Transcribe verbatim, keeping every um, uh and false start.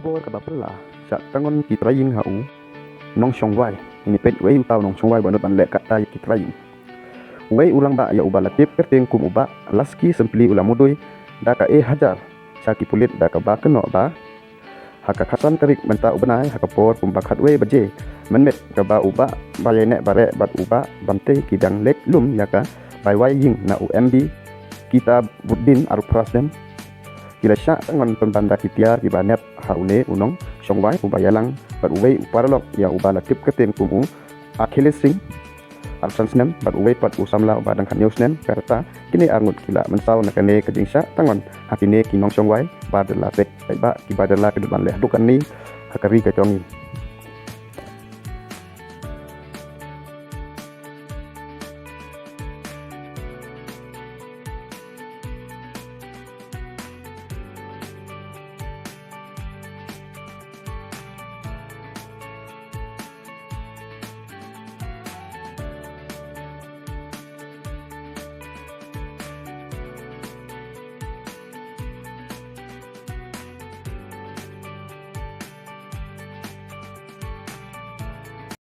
Bor kaba phylla, shah tang ngon ki trai ïing ha u nongshong wai. Ngin ïa peit uei uta u nongshong wai ba nud ban leh katta ïa ki trai ïing. Uwei u rangbah ïa uba la tip kyrteng kum u Bah Laski Sympli u la mudui da ka e hajar sha ki pulit da kaba kynnoh ba ha ka khatsan tarik mynta u bnai ha ka por kumba khatwei baje mynmiet kaba u bah ba ïaineh bareh bad u Bah Bamtei ki dang leit lum ïa ka bai wai ïing na u M D Kitabuddin arphew phra snem. Ki la shah tang ngon pynban da ki tiar kiba nep ha une u nongshong wai uba ïalang bad uwei u paralok ïa uba la tip kyrteng kum u Akhilesh Singh arphew san snem bad uwei pat u samla uba dang khathynñiew snem. Ka rta kine arngut ki la mynsaw na kane ka jingshah tang ngon ha kine ki nongshong wai ba da la peit paidbah kiba da la kynduh ban leh haduh katne ha ka ri ka jong ngi.